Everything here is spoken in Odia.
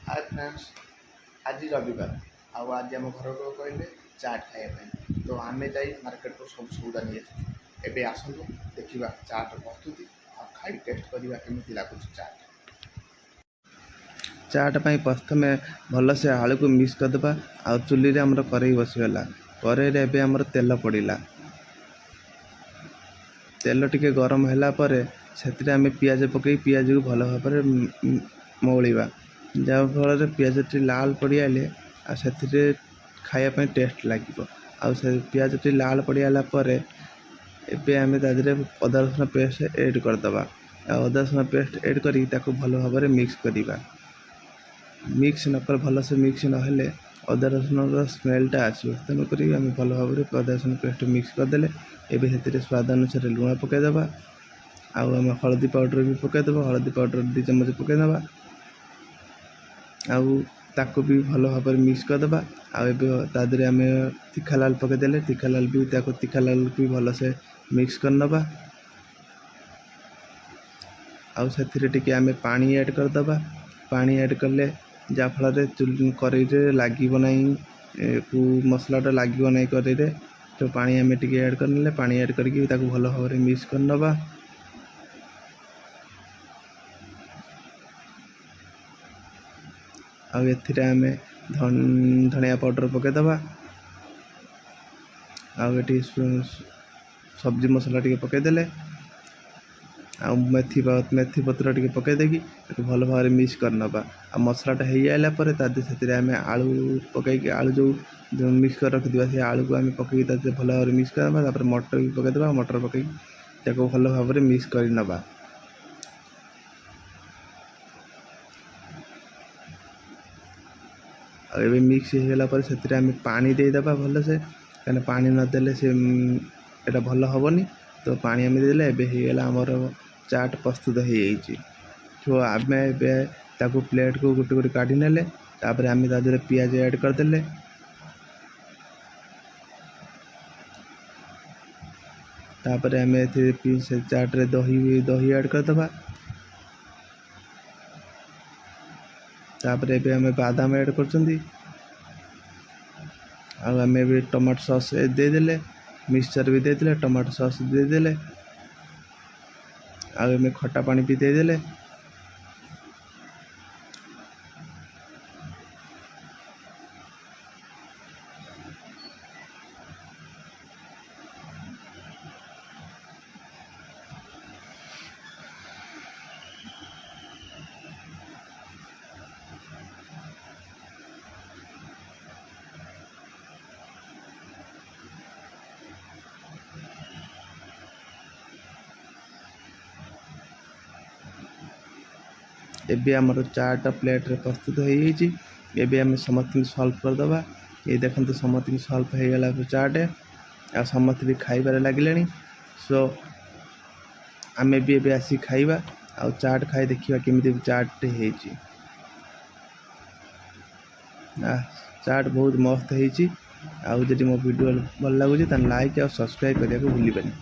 ହାଏ ଫ୍ରେଣ୍ଡସ୍, ଆଜି ରବିବାର ଆଉ ଆଜି ଆମ ଘର ଲୋକ କହିଲେ ଚାଟ୍ ଖାଇବା ପାଇଁ। ତ ଆମେ ଯାଇ ମାର୍କେଟରୁ ସବୁ ସଉଦା ନେଇ ଆସିଛୁ। ଏବେ ଆସନ୍ତୁ ଦେଖିବା ଚାଟ୍ ପ୍ରସ୍ତୁତି ଆଉ ଖାଇ ଟେଷ୍ଟ କରିବା କେମିତି ଲାଗୁଛି ଚାଟ୍। ଚାଟ୍ ପାଇଁ ପ୍ରଥମେ ଭଲସେ ଆଳୁକୁ ମିକ୍ସ କରିଦେବା। ଆଉ ଚୁଲିରେ ଆମର କରେଇ ବସିଗଲା। କରେଇରେ ଏବେ ଆମର ତେଲ ପଡ଼ିଲା। ତେଲ ଟିକେ ଗରମ ହେଲା ପରେ ସେଥିରେ ଆମେ ପିଆଜ ପକାଇ ପିଆଜକୁ ଭଲ ଭାବରେ ମଉଳିବା, ଯାହାଫଳରେ ପିଆଜଟି ଲାଲ ପଡ଼ିଆଇଲେ ଆଉ ସେଥିରେ ଖାଇବା ପାଇଁ ଟେଷ୍ଟ ଲାଗିବ। ଆଉ ସେ ପିଆଜଟି ଲାଲ ପଡ଼ିଆଇଲା ପରେ ଏବେ ଆମେ ତା ଦେହରେ ଅଦା ରସୁଣ ପେଷ୍ଟ ଏଡ଼୍ କରିଦେବା। ଆଉ ଅଦା ରସୁଣ ପେଷ୍ଟ ଏଡ଼୍ କରିକି ତାକୁ ଭଲ ଭାବରେ ମିକ୍ସ କରିବା। ମିକ୍ସ ନ କଲେ, ଭଲସେ ମିକ୍ସ ନହେଲେ ଅଦା ରସୁଣର ସ୍ମେଲଟା ଆସିବ। ତେଣୁକରି ଆମେ ଭଲ ଭାବରେ ଅଦା ରସୁଣ ପେଷ୍ଟ ମିକ୍ସ କରିଦେଲେ। ଏବେ ସେଥିରେ ସ୍ୱାଦ ଅନୁସାରେ ଲୁଣ ପକାଇଦେବା ଆଉ ଆମେ ହଳଦୀ ପାଉଡ଼ର ବି ପକାଇଦେବା। ହଳଦୀ ପାଉଡ଼ର 2 ଚାମଚ ପକାଇଦେବା ଆଉ ତାକୁ ବି ଭଲ ଭାବରେ ମିକ୍ସ କରିଦେବା। ଆଉ ଏବେ ତା ଦେହରେ ଆମେ ତୀଖା ଲାଲ ପକାଇଦେଲେ। ତୀଖା ଲାଲ ବି ତାକୁ ତୀଖା ଲାଲ ବି ଭଲସେ ମିକ୍ସ କରିନେବା। ଆଉ ସେଥିରେ ଟିକେ ଆମେ ପାଣି ଆଡ଼୍ କରିଦେବା। ପାଣି ଆଡ଼୍ କଲେ ଯାହାଫଳରେ କରେଇରେ ଲାଗିବ ନାହିଁ, କେଉଁ ମସଲାଟା ଲାଗିବ ନାହିଁ କରେଇରେ। ତ ପାଣି ଆମେ ଟିକେ ଆଡ଼୍ କରିନେଲେ। ପାଣି ଆଡ଼୍ କରିକି ତାକୁ ଭଲ ଭାବରେ ମିକ୍ସ କରିନେବା। ଆଉ ଏଥିରେ ଆମେ ଧଣିଆ ପାଉଡ଼ର ପକାଇଦେବା। ଆଉ ଏଠି ସବଜି ମସଲା ଟିକେ ପକାଇଦେଲେ ଆଉ ମେଥି ପତ୍ର ଟିକେ ପକାଇ ଦେଇକି ତାକୁ ଭଲ ଭାବରେ ମିକ୍ସ କରିନେବା। ଆଉ ମସଲାଟା ହେଇଆଇଲା ପରେ ତା ଦେହରେ ସେଥିରେ ଆମେ ଆଳୁ ପକାଇକି ଆଳୁ ଯେଉଁ ମିକ୍ସ କରି ରଖିଥିବା ସେ ଆଳୁକୁ ଆମେ ପକାଇକି ତା ଦେହରେ ଭଲ ଭାବରେ ମିକ୍ସ କରିନେବା। ତାପରେ ମଟର ବି ପକାଇଦେବା। ମଟର ପକାଇକି ତାକୁ ଭଲ ଭାବରେ ମିକ୍ସ କରିନେବା। ଆଉ ଏବେ ମିକ୍ସ ହେଇଗଲା ପରେ ସେଥିରେ ଆମେ ପାଣି ଦେଇଦେବା ଭଲସେ, କାହିଁକିନା ପାଣି ନଦେଲେ ସେ ଏଇଟା ଭଲ ହେବନି। ତ ପାଣି ଆମେ ଦେଇଦେଲେ। ଏବେ ହେଇଗଲା ଆମର ଚାଟ୍ ପ୍ରସ୍ତୁତ ହେଇଯାଇଛି। ତ ଆମେ ଏବେ ତାକୁ ପ୍ଲେଟ୍କୁ ଗୋଟେ ଗୋଟେ କାଢ଼ି ନେଲେ। ତାପରେ ଆମେ ତା ଦେହରେ ପିଆଜ ଆଡ଼୍ କରିଦେଲେ। ତାପରେ ଆମେ ଏଥିରେ ସେ ଚାଟ୍ରେ ଦହି ଆଡ଼୍ କରିଦେବା। ତାପରେ ଏବେ ଆମେ ବାଦାମ ଆଡ଼୍ କରୁଛନ୍ତି। ଆଉ ଆମେ ଏବେ ଟମାଟୋ ସସ୍ ଦେଇଦେଲେ, ମିକ୍ସଚର୍ ବି ଦେଇଦେଲେ, ଟମାଟୋ ସସ୍ ଦେଇଦେଲେ, ଆଉ ଆମେ ଖଟା ପାଣି ବି ଦେଇଦେଲେ। ଏବେ ଆମର ଚାଟ୍ ପ୍ଲେଟ୍ରେ ପ୍ରସ୍ତୁତ ହେଇଯାଇଛି। ଏବେ ଆମେ ସମସ୍ତଙ୍କୁ ସର୍ଭ କରିଦେବା। ଏଇ ଦେଖନ୍ତୁ, ସମସ୍ତଙ୍କୁ ସର୍ଭ ହେଇଗଲା ଚାଟ୍। ଆଉ ସମସ୍ତେ ବି ଖାଇବାରେ ଲାଗିଲେଣି। ସୋ ଆମେ ବି ଏବେ ଆସିକି ଖାଇବା ଆଉ ଚାଟ୍ ଖାଇ ଦେଖିବା କେମିତି ଚାଟ୍ଟି ହେଇଛି। ଚାଟ୍ ବହୁତ ମସ୍ତ ହେଇଛି। ଆଉ ଯଦି ମୋ ଭିଡ଼ିଓ ଭଲ ଲାଗୁଛି ତାହେଲେ ଲାଇକ୍ ଆଉ ସବସ୍କ୍ରାଇବ୍ କରିବାକୁ ଭୁଲିବେନି।